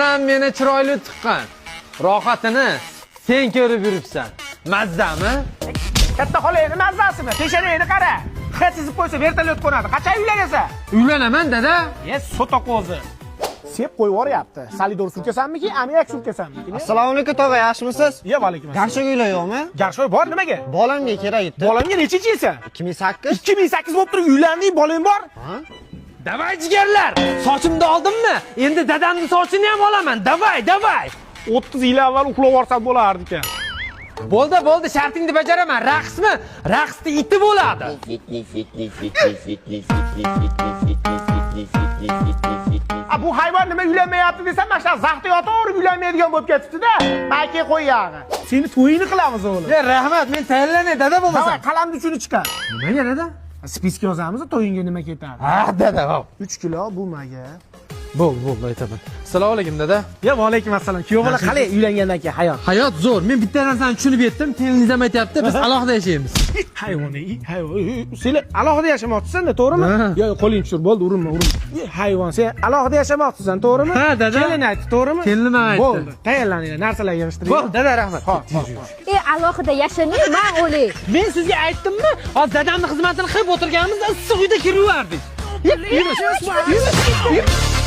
Onam meni chiroyli tuqqan. Rohatini sen ko'rib yuribsan. Mazzami? Katta xola, mazzasimi? Peshonangni qara. X chizib qo'ysa, vertolyot qo'nadi. Qachon uylanasan? Uylanaman, dada. Ye, so'toq o'zi. Sep qo'yib yuboryapti. Salidor surkasanmiki, ammiak surkasanmiki? Assalomu alaykum, tog'a, yaxshimisiz? Ye, alaykum assalom. Garshok uylar yo'qmi? Garshok bor, nimaga? Bolamga kerak edi. Bolamga nechinchi yilsan? 2008. 2008 bo'lib turib uylanding, bolang bor. Ha? Давай, jigarlar. Sochimni oldimmi? Endi dadamning sochini ham olaman. Давай, давай. 30 yil avval uxlab yuborsam bo'lardi ekan. Bo'ldi, bo'ldi, shartingni bajaraman. Raqsmi? Raqsni iti bo'ladi. A, bu hayvon nima uylanmayapti desam, mana shunaqa zaxda yotaverib uylanmaydigan bo'lib ketibdi-da. Mayka qo'y yog'i. Seni to'yingni qilamiz, o'g'lim. E, rahmat, men tayyorlanay, dada bo'lmasa. Давай, qalamni uchini chiqar. Nimaga, dada? Списка yozamiz, to'yingga nima ketadi? Ha, dada, hop. 3 kilo bumaga. Bo'ldi, bo'ldi, aytaman. Assalomu alaykum, dada. Ya, va alaykum assalom. Kuyov bola, qalay uylangandan keyin hayot? Hayot zo'r. Men bitta narsani tushunib yetdim. Keliningiz ham aytyapti, biz alohida yashaymiz. Hayvon, ey, hayvon. Sen alohida yashamoqchisan-da, to'g'rimi? Ha. Yo, yo, qo'lingni tushir, bo'ldi, urinma, urinma. Ey, hayvon, sen alohida yashamoqchisan, to'g'rimi? Ha, dada. Kelin aytdi, to'g'rimi? Kelinim ham aytdi. Bo'ldi, tayyorlaninglar, narsalar yig'ishtiring. Bo'ldi, dada, rahmat. Hop, hop, hop. E, alohida yashamang, man o'lay. Men sizga aytdimmi? Hozir dadamning xizmatini qilib o'tirganimizda issiq uyda kiraverdik. Yur, yur, yur.